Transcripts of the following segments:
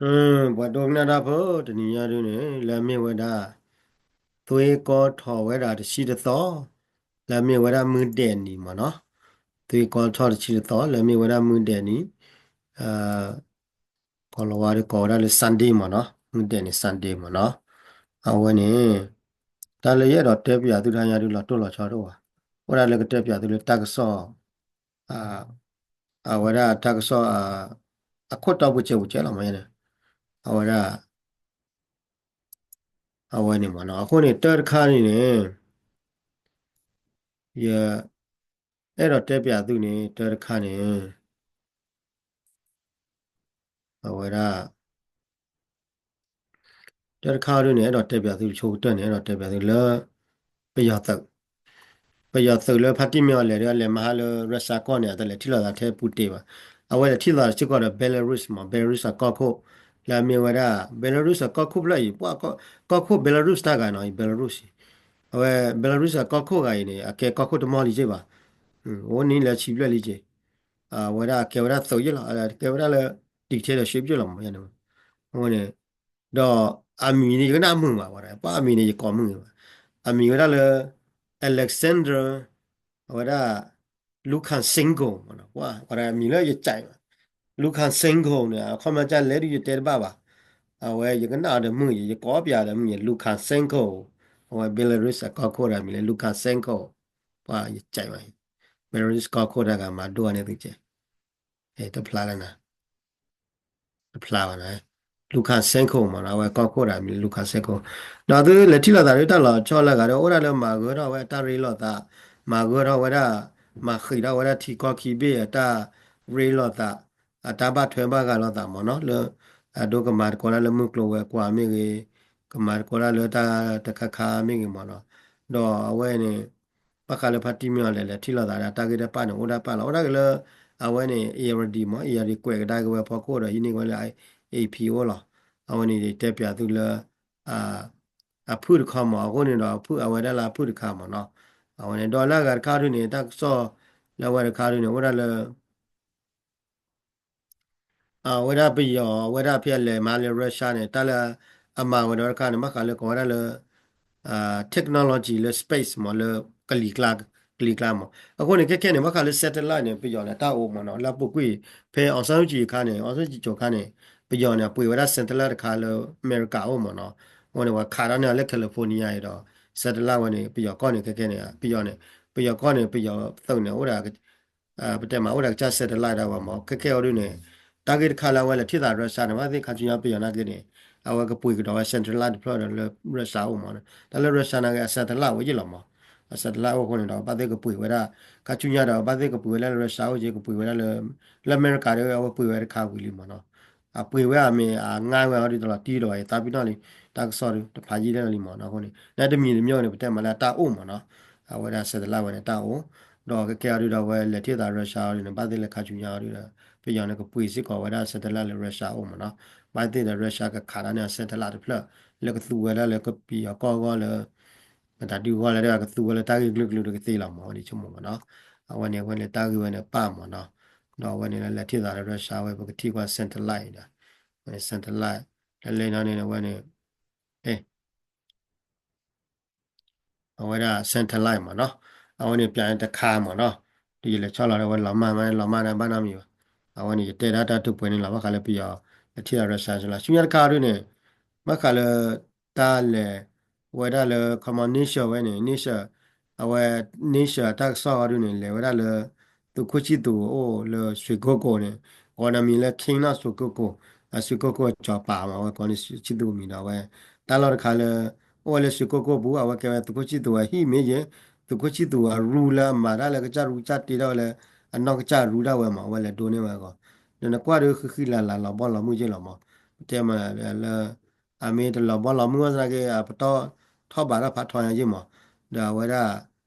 အၢ ပှၤဒိကနၣ်တၢ်ဖိ တနံၤညါဒုန့ၣ် လၢအမ့ၢ်ဝဲဒၣ် သွ့ကီထီၣ်ဝဲဒၣ်တဆံတသီ လၢအမ့ၢ်ဝဲဒၣ်မုၢ်ဒဲးနံၤမ့ၢ်နီၤ, သွ့ကီထီၣ်တဆံတသီ လၢအမ့ၢ်ဝဲဒၣ်မုၢ်ဒဲးနံၤ, ကိၤလၤဝါဒီးကိးဝဲဒၣ်လၢ Sunday မ့ၢ်နီၤ, မုၢ်ဒဲးနံၤ Sunday မ့ၢ်နီၤ, အဝဲန့ၣ် တၢ်လၢယအဲၣ်ဒိးတဲပၠးသုတဟါညါဒုလီၤတိၢ်လီၤဆီတအိၣ်ဘၣ်, အိၣ်ဒၣ်လၢကတဲပၠးသုလၢတၢ်ကစီၣ် အဝဲဒၣ်တၢ်ကစီၣ် အခိၣ်တီပူၤစဲးပူၤစဲးလီၤမ့ၢ်န့ၣ်, အဝဲဒၣ် အဝဲန့ၣ်မ့ၢ်နီၤ, အဃိန့ၣ် တၢ်တခါန့ၣ်န့ၣ် ယအဲၣ်ဒိးတဲပၠးသုန့ၣ် တၢ်တခါန့ၣ် အဝဲဒၣ် တၢ်တခါဒုန့ၣ် အဲၣ်ဒိးတဲပၠးသုတဆိကတၢၢ်န့ၣ် အဲၣ်ဒိးတဲပၠးသုလၢ ပယီၤသုး, ပယီၤသုးလၢဖါတံၢ်မ့ၢ်အီၤလဲၤဒီး အလဲၤမၤဟါလၢ Russia ကီၢ်န့ၣ် အတလဲၤထံၣ်လိာ်သးထဲပူၤတ့ၢ်ဘၣ်. အဝဲလဲၤထံၣ်လိာ်သးစ့ၢ်ကီးဒီး Belarus မ့ၢ် Belarus အကီၢ်ခိၣ် လၢအမ့ၢ်ဝဲဒၣ် Belarus အကီၢ်ခိၣ်ဖျၢၣ်အံၤ ပှၤကီၢ်ခိၣ် Belarus တၢ်ဂၤနီၤ Belarus အံၤ, အဝဲ Belarus အကီၢ်ခိၣ်ဂၤအံၤန့ၣ် အကဲကီၢ်ခိၣ်တမီၢ်လံစ့ၢ်ဘၣ်. အိၣ်နံၣ်လၢဆံဘျဲၣ်လံက့ၤ အဝဲဒၣ်ကဲဝဲဒၣ်သုးယ့ၢ်လီၤ, ကဲဝဲဒၣ်လၢ dictatorship ယ့ၢ်လီၤမ့ၢ်န့ၣ်, အဃိန့ၣ် ဒီးအမံၤန့ၣ် ယကနၣ်မုာ်မးဝဲဒၣ် ပှၤအမံၤန့ၣ် ယကိးမုာ်ဘၣ်, အမံၤဝဲဒၣ်လၢ Alexander အဝဲဒၣ် Lukashenko မ့ၢ်နီၤ, ပှၤဝဲဒၣ်အမံၤလၢယကးဘၣ်, Lukashenko န့ၣ် အခီပညီကလဲၤဒုးယတဲတဘၣ်ဘၣ်, အဝဲယကနၣ်အီၤဒီးမုာ်ယဲ ယကိးပၠးဒီးမုာ်ယဲ Lukashenko, အဝဲ Belarus အကီၢ်ခိၣ်တၢ်မံၤလၢ Lukashenko, ပှၤယကးဘၣ်, Belarus ကီၢ်ခိၣ်တၢ်ဂၤမၤဒိၣ်န့ၣ်သုကဲ တဖျါလၢနၤ တဖျါဘၣ်နၤ, Lukashenko မ့ၢ်နီၤ, အဝဲကီၢ်ခိၣ်တၢ်မံၤလၢ Lukashenko, ဒီးသုလဲၤထံၣ်လိာ်သးလၢတၢ်လီၤဆီလၢအဂၤဒီး အိၣ်ဒၣ်လၢမၤဂၢၢ်ထီၣ်ဝဲအတၢ်ရ့လိာ်သး, မၤဂၢၢ်ထီၣ်ဝဲဒၣ်, မၤဃံးထီၣ်ဝဲဒၣ်ထံကီၢ်ခံဘ့ၣ်အတၢ်ရ့လိာ်သး, အတၢ်ဘၣ်ထွဲဘၣ်ဃးလိာ်သးမ့ၢ်နီၤ, လၢ အဒိကမၤသကိးဒၣ်လၢမုၢ်ကျိၤဝဲၤကွာ်မ့ၢ်ဂ့ၤ, ကမၤသကိးဒၣ်လၢတၢ်တခါခါမ့ၢ်ဂ့ၤမ့ၢ်နီၤ, ဒီးအဝဲန့ၣ် ဘၣ်ဃးလၢဖါတံၢ်မ့ၢ်အီၤလဲၤလဲၤထံၣ်လိာ်သးဒီး တၢ်ဂ့ၢ်တၢ်ဘၣ်န့ၣ် အိၣ်ဒၣ်ပာ်လီၤ အိၣ်ဒၣ်က့ၤလၢ အဝဲန့ၣ် Irrawaddy မ့ၢ် Irrawaddy ကွဲးကဒါက့ၤဝဲဖီခိၣ်ဒီး ဟံးန့ၢ်ဝဲလၢ AP အိၣ်လီၤ. အဝဲန့ၣ်ယတဲပၠးသုလၢ အဖုၣ်တခီမ့ၢ် အဃိန့ၣ်ဒီး အဖုၣ်အဝဲဒၣ်လၢအဖုၣ်တခါမ့ၢ်နီၤ, အဝဲန့ၣ် ဒီးလၢအဂၤတခါဒုန့ၣ် တၢ်ကစီၣ်လၢအဝဲတခါဒုန့ၣ် အိၣ်ဒၣ်လၢ အဝဲဒၣ်ပယီၤ အဝဲဒၣ်ဖဲအလဲၤမၤလၢ Russia န့ၣ် တၢ်လၢအမၤဝဲဒီးတခါန့ၣ် ဘၣ်ဃးလၢကိးဝဲဒၣ်လၢ technology လၢ space မ့ၢ်လၢ ကလံၤကျါ ကလံၤကျါမ့ၢ် အဃိန့ၣ် ခဲခဲန့ၣ် ဘၣ်ဃးလၢ satellite န့ၣ် ပယီၤန့ၣ် တၢ်အိၣ်မ့ၢ်နီၤ လၢအပူၤကွံာ် ဖဲ အောင်ဆန်းစုကြည် အခါန့ၣ် အောင်ဆန်းစုကြည် အခါန့ၣ် ပယီၤန့ၣ် အပှ့ၤဝဲဒၣ် satellite တခါလၢအမဲရကၤအိၣ်မ့ၢ်နီၤ အဃိန့ၣ် ပှၤခးဒီးန့ၢ်အီၤလၢ California အံၤဒီး satellite ဝဲန့ၣ် ပယီၤကီၢ်န့ၣ် ခဲခဲန့ၣ် ပယီၤန့ၣ် ပယီၤကီၢ်န့ၣ် ပယီၤသုးန့ၣ် အိၣ်ဒၣ် ပတဲမးအိၣ်ဒၣ်ကစၢ် satellite ဒၣ်ဝဲမ့ၢ် ခဲခဲအံၤဒုန့ၣ် တၢ်ဂ့ၢ်တခါလၢအဝဲလဲၤထံၣ်သး Russia န့ၣ် ဘၣ်သ့ၣ်ခါဆူညါပယီၤနာ်က့န့ၣ် အဝဲကပှ့ၤကဒီးဝဲ satellite တဖျၢၣ်ဒီးလၢ Russia အိၣ်မ့ၢ် တၢ်လၢ Russia နာ်က့ အ satellite ဝဲယ့ၢ်လီၤမ့ၢ် အ satellite အိၣ်အဃိန့ၣ်ဒီး ဘၣ်သ့ၣ်ကပှ့ၤဝဲဒၣ် ခါဆူညါဒီး ဘၣ်သ့ၣ်ကပှ့ၤဝဲဒၣ်လၢ Russia အိၣ်က့ ကပှ့ၤဝဲဒၣ်လၢ လၢအမဲရကၤဒီး အဝဲပှ့ၤဝဲတခါဝံၤလံမ့ၢ်နီၤ အပှ့ၤဝဲအမ့ၢ်အငါဝဲအီၤဒ်သိးလီၤတံၢ်ဒီး သးပ့ၤနီၣ်လံ တၢ်ကစီၣ်ဒု တဖးယံာ်ဒၣ်လံမ့ၢ်နီၤ အဃိန့ၣ် နတမံၤတမံၤန့ၣ် ပတဲမးလၢအတၢ်အိၣ်မ့ၢ်နီၤ အဝဲဒၣ် satellite ဝဲန့ၣ် တၢ်အိၣ် ဒီးကကဲအီၤဒုဒီး အဝဲလဲၤထံၣ်သး Russia အီၤဒုန့ၣ် ဘၣ်သ့ၣ်လၢခါဆူညါအီၤဒုဒီး ပယီၤန့ၣ် ကပှ့ၤစ့ၢ်ကီးဝဲဒၣ် satellite လၢ Russia အိၣ်မ့ၢ်နီၤ ဘၣ်သ့ၣ်ဒီး Russia ကခးဒၣ်န့ၢ်အ satellite တဖျၢၣ် လၢကသူဝဲဒၣ်လၢကပယီၤကီၢ်အဂီၢ်လၢ မတၤဒုအဂီၢ်လၢကသူဝဲလၢတၢ်ဂ့ၢ်ကလုာ်ကလုာ်တကသ့လီၤမ့ၢ် ဝဲန့ၣ်ဆိကမိၣ်မ့ၢ်နီၤ အဝဲန့ၣ် အဝဲန့ၣ်တၢ်ဂ့ၢ်ဝဲန့ၣ်ပာ်မ့ၢ်နီၤ ဒီးအဝဲန့ၣ်လၢလဲၤထံၣ်သးလၢ Russia ဝဲ ပကထံၣ်ကွၢ် satellite ဒီး satellite လၢလဲၤနီၤန့ၣ် အဝဲန့ၣ် အဝဲဒၣ် satellite မ့ၢ်နီၤ အဝဲန့ၣ်ပျးန့ၣ်တခါမ့ၢ်နီၤ ဒီးယလဲၤဆီၣ်လီၤဒီး အဝဲလီၤမၢ်မး လီၤမၢ်န့ၣ် ဘၣ်နီတမံၤဘၣ် အဝဲန့ၣ် ယတဲဒၣ်တၢ်တပှဲၤန့ၣ်လီၤ ဘၣ်ဃးလၢပယီၤ လၢထံၣ်လီၤ Russia လီၤ ဆူညါတခါဒုန့ၣ် ဘၣ်ဃးလၢ တၢ်လဲၤ ဝဲဒၣ်လၢ ခီမီ nature ဝဲန့ၣ် nature အဝဲ nature တၢ်ကစီၣ်အီၤဒုန့ၣ် လဲၤဝဲဒၣ်လၢ သုးခိၣ်ဆံၣ်သူးအိၣ်လၢ ရွှေကုက္ကို န့ၣ် ကိးနမံၤလၢ King နီၤ ရွှေကုက္ကို အ ရွှေကုက္ကို အစီၤပၤမး အဝဲကိးန့ၣ်ဆံၣ်သူးမံၤဒီး အဝဲ တၢ်လီၢ်တခါလၢ အိၣ်ဝဲလၢ ရွှေကုက္ကို ပူၤ အဝဲကဲဝဲသုးခိၣ်ဆံၣ်သူးအဟံၣ်မ့ၢ်ယဲ သုးခိၣ်ဆံၣ်သူးအရူလၢအမၤတၢ်လၢကစၢ်ရူကစၢ်တ့ထီၣ်ဝဲလၢ အနီၢ်ကစၢ်ရူဒၣ်ဝဲမး အဝဲလဲၤဒိးန့ၢ်ဝဲအဂီၢ် ဒီးနကွၢ်ဒီးဃံဃံလၤလၤလီၤဘီလီၤမုၢ်ယ့ၢ်လီၤမး ပတဲမးလၢ အမ့ၢ်တလီၤဘီလီၤမုၢ်ဝဲသနာ်က့ အပတီၢ်ထီၣ်ဘးထီၣ်ဖးထီညါယ့ၢ်မး ဒီးအဝဲဒၣ်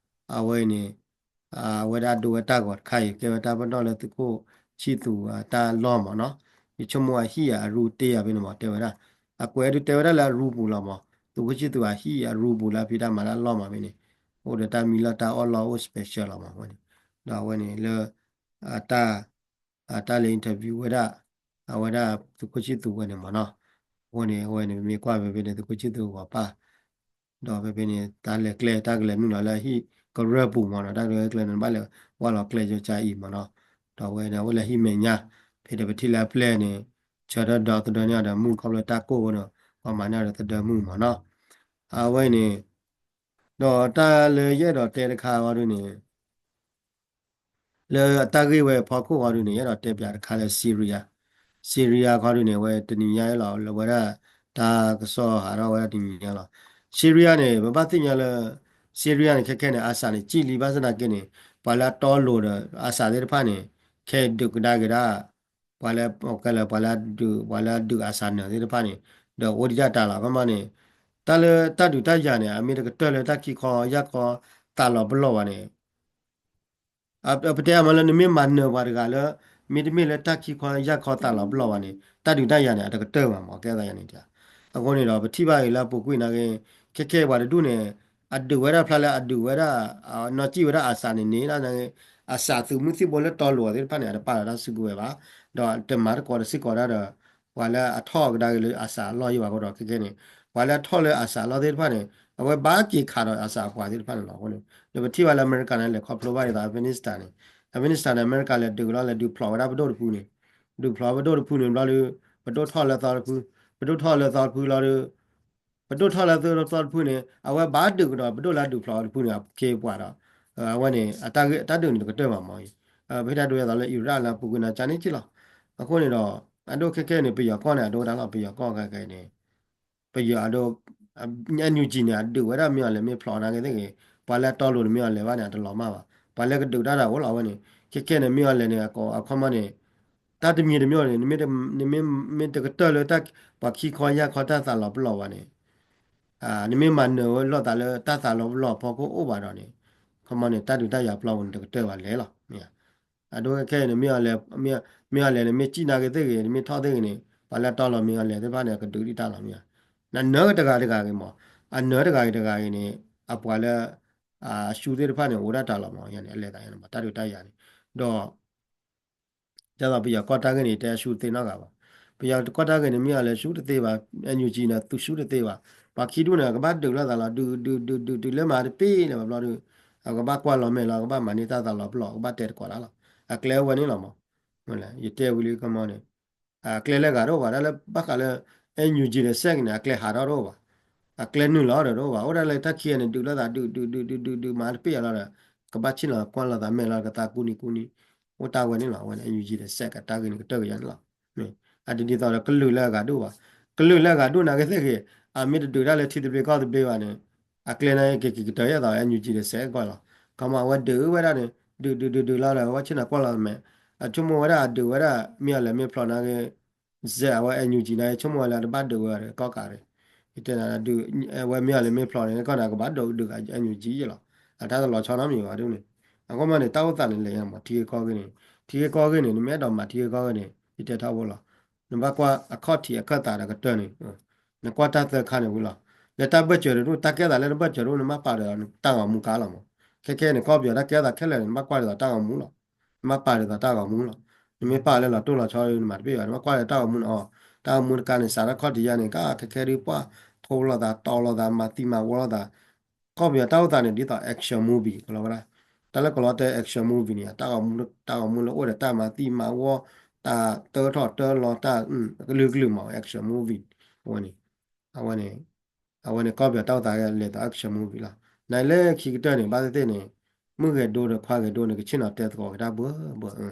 အဝဲန့ၣ် အဝဲဒၣ်ဒိးဝဲတၢ်ဂီၤတခါအံၤ ကဲဝဲတၢ်ပနီၣ်လၢသုးခိၣ်ဆံၣ်သူးအတၢ်လီၢ်မးနီၤ ယဆိကမိၣ်အဟံၣ်အရူတ့ယၤဖဲန့ၣ်မး တဲဝဲဒၣ် အကွဲးဒုးတဲဝဲဒၣ်လၢအရူပူၤလီၤမး သုးခိၣ်ဆံၣ်သူးအဟံၣ်အရူပူၤလၢအဖံးတၢ်မၤတၢ်လီၢ်မးဖဲန့ၣ် အိၣ်ဒီးတၢ်မံလီၢ်တၢ်အီၣ်လီၢ်အိၣ် special လီၤမးဝဲန့ၣ် ဒီးအဝဲန့ၣ်လၢ အတၢ် အတၢ်လဲၤ interview ဝဲဒၣ် အဝဲဒၣ်သုးခိၣ်ဆံၣ်သူးဝဲန့ၣ်မ့ၢ်နီၤ. အဃိန့ၣ် အဝဲန့ၣ် ပမ့ၢ်ကွၢ်ဖဲဖဲန့ၣ် သုးခိၣ်ဆံၣ်သူးဂီၤပၢ် ဒီးဖဲဖဲန့ၣ် တၢ်လဲၤကျဲ တၢ်ကလဲၤနုာ်လီၤလၢဟံၣ်ကရၢၢ်ပူၤမ့ၢ်နီၤ, တၢ်ကလဲၤကျဲန့ၣ် ဘၣ်လဲၤဝဲလီၤကျဲကၠိကၠါအံၤမ့ၢ်နီၤ. ဒီးအဝဲန့ၣ် အဝဲလၢဟံၣ်မဲာ်ညါ ဖဲဒီးပထံၣ်လၢအပျဲၢ်န့ၣ် ဆၢထၢၣ်ဒီသဒၢန့ၢ်အီၤဒီးမုၢ်ခီဖျိတၢ်ကိၢ်အဃိဒီး ပှၤမၤန့ၢ်အီၤဒီးသဒၢမုၢ်မ့ၢ်နီၤ. အဝဲန့ၣ် ဒီးတၢ်လၢယအဲၣ်ဒိးတဲတခါအီၤဒုန့ၣ် လၢအတၢ်ဂ့ၢ်ဝဲအဖီခိၣ်အီၤဒုန့ၣ် ယအဲၣ်ဒိးတဲပၠးတခါလၢ Syria, Syria ခီဒုန့ၣ် အဝဲတနံၤညါလီၤ လၢဝဲဒၣ်တၢ်ကစီၣ်ဟးထီၣ်ဝဲဒၣ်တနံၤညါလီၤ. Syria န့ၣ် ပဘၣ်သ့ၣ်ညါလၢ Syria န့ၣ် ခဲခဲန့ၣ် အၤစးန့ၣ် ကံၣ်လံဘၣ်ဆၣ်သနာ်က့န့ၣ် ပှၤလၢအတီလိၤဒီးအၤစးသ့ၣ်တဖၣ်န့ၣ် ခဲဒုးကဒါက့ၤဒၣ် ပှၤလၢ ကဲလၢ ပှၤလၢဒုး ပှၤလၢဒုးအၤစးနၢၤသ့ၣ်တဖၣ်န့ၣ် ဒီးအိၣ်ဒံးတၢ်လီၤ. ခီမီန့ၣ် တၢ်လၢတၢ်ဒုးတၢ်ယၤန့ၣ် အမ့ၢ်တကတၢၢ်လၢတၢ်ခံခီယၢ်ခီသးလီၤပလီၢ်ဘၣ်န့ၣ် ပတဲအမ့ၢ်လၢနမ့ၢ်မၤနၢၤပှၤတဂၤလၢ မ့တမ့ၢ်လၢတၢ်ခံခီယၢ်ခီသးလီၤပလီၢ်ဘၣ်န့ၣ် တၢ်ဒုးတၢ်ယၤန့ၣ် အတကတၢၢ်ဘၣ်မ့ၢ် ကဲသးယၤန့ၣ်. အဃိန့ၣ်ဒီး ပထံၣ်ဘၣ်ဂ့ၤလၢအပူၤကွံာ်နာ်က့ ခဲခဲပှၤတဒူၣ်န့ၣ် အဒုးဝဲဒၣ်ဖျါလၢအဒုးဝဲဒၣ် နီၢ်ကံၣ်ဝဲဒၣ်အၤစးန့ၣ်န့ၣ် နာ်က့ အၤစးသုးမုၢ်သံၣ်ဘိလၢတီလိၤသ့ၣ်တဖၣ်န့ၣ် အတပာ်လီၤတၢ်စုကဝဲၤဘၣ်, ဒီးတမၤတကိးတစ့ၢ်ကီးဒၣ်ဒီး ပှၤလၢအထီၣ်ကဒါက့ၤလၢအၤစးအလီၢ်ယံၤဘၣ်အဃိဒီး ခဲခဲန့ၣ် ပှၤလၢအထီၣ်လၢအၤစးအလီၢ်သ့ၣ်တဖၣ်န့ၣ် အဝဲဘၣ်က့ၤခးဒီးအၤစးအပှၤသ့ၣ်တဖၣ်န့ၣ်လီၤ. အဃိန့ၣ် ဒီးပထံၣ်ဘၣ်လၢအမဲရကၤန့ၣ် လဲၤခီဖျိဘၣ်ဒ်သိး Afghanistan န့ၣ် Afghanistan န့ၣ် အမဲရကၤလဲၤဒုးကလီၤ လဲၤဒုးဖျိးဝဲဒၣ်ပဒိၣ်တဖုန့ၣ် ဒုးဖျိးပဒိၣ်တဖုန့ၣ်ဘျီဒီး ပဒိၣ်ထီၣ်လၢသီတဖု ပဒိၣ်ထီၣ်လၢသီတဖုလီၤဒီး ပဒိၣ်ထီၣ်လၢသီတဖုန့ၣ် အဝဲဘၣ်ဒုးကဒီး ပဒိၣ်လၢအဒုးဖျိးတဖုန့ၣ် အခ့အပှၤဒီး အဝဲန့ၣ် တၢ်ဒုးန့ၣ်တကတၢၢ်ဘၣ်မ့ၢ် ပဟ့ၣ်တၢ်ဒုးအသးလၢ Iraq လၢအပူၤကွံာ်န့ၣ် ကန့ၣ်က့လီၤ. အဃိန့ၣ်ဒီး အဒိခဲခဲန့ၣ် ပယီၤကီၢ်န့ၣ် အဒိဒၣ်လီၤ ပယီၤကီၢ်ခဲခဲန့ၣ် ပယီၤအဒိ NUG န့ၣ် အဒုးဝဲဒၣ်မ့ၢ်အီၤလဲၤမ့ၢ်ဖျိးနာ်က့သ့ၣ်ဂ့ၤ ပှၤလၢအတီလိၤန့ၣ်မ့ၢ်အီၤလဲၤဘၣ်န့ၣ် အတလီၤမၢ်ဘၣ်. ပှၤလၢကဒုးတၢ်ဒီးအိၣ်လီၤဝဲန့ၣ် ခဲခဲန့ၣ် မ့ၢ်အီၤလဲၤန့ၣ် အခီမီန့ၣ် တၢ်တမံၤတမံၤန့ၣ် နမ့ၢ်တကတၢၢ်လၢ ပှၤခံခီယၢ်ခီတၢ်သးလီၤပလီၢ်ဘၣ်န့ၣ် နမ့ၢ်မၤနၢၤဝဲလိာ်သးလၢတၢ်သးလီၤပလီၢ်အဖီခိၣ်အိၣ်ဘၣ်ဒီးန့ၣ် ခီမီန့ၣ် တၢ်ဒုးတၢ်ယၤပျီပူၤန့ၣ် တကတၢၢ်ဘၣ်လဲၣ်လီၤ. အဒိခဲခဲအံၤန့ၣ် မ့ၢ်အီၤလဲၤ မ့ၢ်အီၤလဲၤန့ၣ် မ့ၢ်ကံၣ်နာ်က့သ့ၣ်ဂ့ၤ နမ့ၢ်ထီၣ်သ့ၣ်ဂ့ၤန့ၣ် ပှၤလၢအတီလိၤမ့ၢ်အီၤလဲၤသ့ၣ်တဖၣ်န့ၣ် အကဒုးဒံးတၢ်လီၤမ့ၢ်ဧါ. နနၢၤတဂၤတဂၤဂ့ၤမ့ၢ် အနၢၤတဂၤဂ့ၤတဂၤဂ့ၤန့ၣ် အပှၤလၢ အရှုံးသ့ၣ်တဖၣ်န့ၣ် အိၣ်ဒၣ်တၢ်လီၤမ့ၢ် ယၤန့ၣ် အလဲၤသးယၤန့ၣ်မ့ၢ် တၢ်ဒုးတၢ်ယၤန့ၣ် ဒီး ဒ်သိးပယီၤကီၢ်တၢ်ဂ့ၢ်န့ၣ် တဲအရှုံးတသ့နီတဂၤဘၣ်. ပယီၤကီၢ်တၢ်ဂ့ၢ်န့ၣ် မ့ၢ်အီၤလဲၤရှုံးတသ့ဘၣ် NUG န့ၣ် သုးရှုံးတသ့ဘၣ်. ပှၤခံဒူၣ်န့ၣ် ကဘၣ်ဒုးလိာ်သးလီၤ ဒုး ဒုး ဒုး ဒုး ဒုးလၢမၤတပ့ၢ်လၢၤဘၣ်ဘျီဒီး အကဘၣ်ကွၢ်လီၤမဲာ်လီၤ ကဘၣ်မၤန့ၢ်တၢ်သးလီၤပလီၢ် ကဘၣ်တဲသကိးတၢ်လီၤ. အကျဲအိၣ်ဝဲန့ၣ်လီၤမ့ၢ် ယတဲဝံၤလံကမီန့ၣ် အကျဲလၢအဂၤတအိၣ်ဘၣ် တၢ်လၢဘၣ်ဃးလၢ NUG ဒီး SAC န့ၣ် အကျဲဟးထီၣ်တအိၣ်ဘၣ်. အကျဲနုာ်လီၤဒီးတအိၣ်ဘၣ် အိၣ်ဒၣ်လၢတၢ်ခံဂၤန့ၣ် ဒုးလိာ်သး ဒုး ဒုး ဒုး ဒုး ဒုး ဒုး မၤတပ့ၢ်ယၤလီၤဒီး ကဘၣ်ဆ့ၣ်နီၤကွၢ်လိာ်သးမဲာ်လီၤ ကသးကူနံၤကူနံၤ အိၣ်တၢ်ဝဲန့ၣ်လီၤ. အဝဲန့ၣ် NUG ဒီး SAC အတၢ်ဂ့ၢ်န့ၣ် ကတၢၢ်ကယၤန့ၣ်လီၤ. အဒ်သိးဒီးကလုာ်လၢအဂၤဒိၣ်ဘၣ် ကလုာ်လၢအဂၤဒိၣ်နာ်က့သ့ၣ်ဂ့ၤ အမ့ၢ်တဒုးတၢ်လၢထံသဘျ့ကီၢ်သဘျ့ဘၣ်န့ၣ် အကျဲန့ၣ်က့ၤက့ၤကတၢၢ်ယဲၢ်သိး NUG ဒီး SAC ကီၢ်လီၤ. ခီမီအဝဲဒုးဝဲဒၣ်န့ၣ် ဒုး ဒုး ဒုး ဒုးလီၤဒီး အဝဲဆ့ၣ်နီၤကွၢ်လီၤသးမဲာ် အဆိကမိၣ်ဝဲဒၣ်အဒုးဝဲဒၣ် မ့ၢ်အီၤလဲၤမ့ၢ်ဖျိးနာ်က့ စဲးအဝဲ NUG န့ၣ် ဆိကမိၣ်ဝဲလၢတဘၣ်ဒုးဝဲဒီးကီၢ်ကးရ့ၣ် ယတဲနၤဒုး အဝဲမ့ၢ်အီၤလဲၤမ့ၢ်ဖျိးန့ၣ် ကီၢ်န့ၣ် ကဘၣ်ဒုးဒုး NUG ယဲၢ်လီၤ. အတၢ်တလီၤဆီနီတမံၤဘၣ်ဒ်န့ၣ် အဃိမီန့ၣ် တၢ်အိၣ်သးန့ၣ်လဲၤယါမး ထံဂ့ၢ်ကီၢ်ဂ့ၢ်န့ၣ် ထံဂ့ၢ်ကီၢ်ဂ့ၢ်န့ၣ် နမ့ၢ်အဲၣ်ဒိးမၤထံဂ့ၢ်ကီၢ်ဂ့ၢ်န့ၣ် ယတဲထီဘိလီၤ. နဘၣ်ကွၢ်အခီၣ်ထံးအခၢၣ်သးဒီးကတၢၢ်န့ၣ် နကွၢ်တၢ်သၢခါန့ၣ်ဝံၤလီၤ. လၢတၢ်ဘၢၣ်စၢၤတဒူၣ် တၢ်ကဲသးလၢနဘၢၣ်စၢၤတဒူၣ် နဘၣ်ပာ်ဒီးတၢ်ဂီၤမူကါလီၤမး. ခဲခဲန့ၣ် ကီၢ်ပယီၤတၢ်ကဲသးခဲလၢာ်န့ၣ် နဘၣ်ကွၢ်ဒ်သိးတၢ်ဂီၤမူလီၤ. နဘၣ်ပာ်ဒ်သိးတၢ်ဂီၤမူလီၤ. နမ့ၢ်ပာ်လၢလီၤတိၢ်လီၤဆီ နမၤတပ့ၢ်ဘၣ် နဘၣ်ကွၢ်လၢတၢ်ဂီၤမူန့ၣ်အီၤ တၢ်ဂီၤမူတကါန့ၣ် စးထီၣ်ခီၣ်ထံးယါန့ၣ် ကခဲခဲဒုးပှၢ် ထိလိာ်သး တီလိာ်သး မၤသံမၤဝီလိာ်သး ကီၢ်ပယီၤတၢ်အိၣ်သးန့ၣ် ဒ်သိး action movie ကလီၤဝဲဒၣ် တၢ်လၢကလီတဲ action movie န့ၣ် တၢ်ဂီၤမူလၢအိၣ်ဒီးတၢ်မၤသံမၤဝီ တၢ်တၢထီၣ်တၢလီၤ တၢ်ကလုာ်ကလုာ်မး action movie အဝဲန့ၣ် အဝဲန့ၣ် အဝဲန့ၣ် ကီၢ်ပယီၤတၢ်အိၣ်သးလဲၤဒီး action movie လီၤ. နလၢခံကတၢၢ်န့ၣ် ဘၣ်သ့ၣ်သ့ၣ်န့ၣ် မုၢ်ဂဲၤဒိဒီးခွါဂဲၤဒိန့ၣ် ကဆ့ၣ်နီၤတဲသကိးက့ၤတၢ်ဘၢဘၢ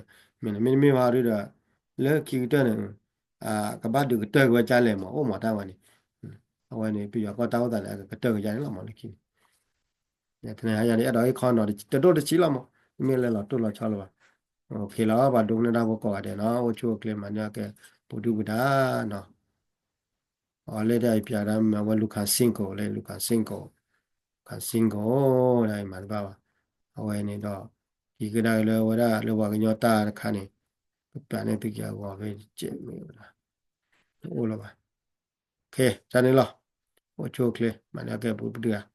မ့ၢ်မ့တမ့ၢ်ဘၣ်ဒုဒီး လၢခံကတၢၢ်န့ၣ် ကဘၣ်ဒုးကတၢၢ်က့ၤဝဲကၢလဲၣ်မး အိၣ်မးတၢ်ဝဲန့ၣ် အဝဲန့ၣ် ပယီၤကီၢ်တၢ်အိၣ်သးန့ၣ် အကကတၢၢ်က့ၤယါန့ၣ်လီၤမး လၢခံန့ၣ် တနံၤဟါယၤန့ၣ် အဲၣ်ဒိးဟ့ၣ်ခီနီၤတဒိၣ်တဆံးလီၤမး မ့ၢ်လၢလီၤတိၢ်လီၤဆီလၢၤဘၣ် လီၤ ပှၤဒိကနၣ်တၢ်ဖိကိးဂၤဒဲးနီၤ အိၣ်ဆူၣ်အိၣ်ချ့ မၤန့ၢ်က့ၤ ပူၤဒုၣ်ပူၤဒါနီၤ အီၤလၢတၢ်အံၤပၠးဒၣ်မ့ၢ်ဝဲ Lukashenko လၢ Lukashenko Lukashenko ဒၣ်အံၤမၤတဘၣ်ဘၣ် အဝဲန့ၣ်ဒီး ဟံးကဒါက့ၤလၢဝဲဒၣ်လၢပှၤကညီတၢ်တခါန့ၣ် ပပၠးန့ၢ်သုက့ၤအဂီၢ်ဖဲတကဲးမ့ၢ်ဝဲဒၣ် တအိၣ်လၢၤဘၣ် ကဲ တၢ်န့ၣ်လီၤ အိၣ်ဆူၣ်အိၣ်ချ့ မၤန့ၢ်က့ၤပူၤပဒုၣ်ဒါ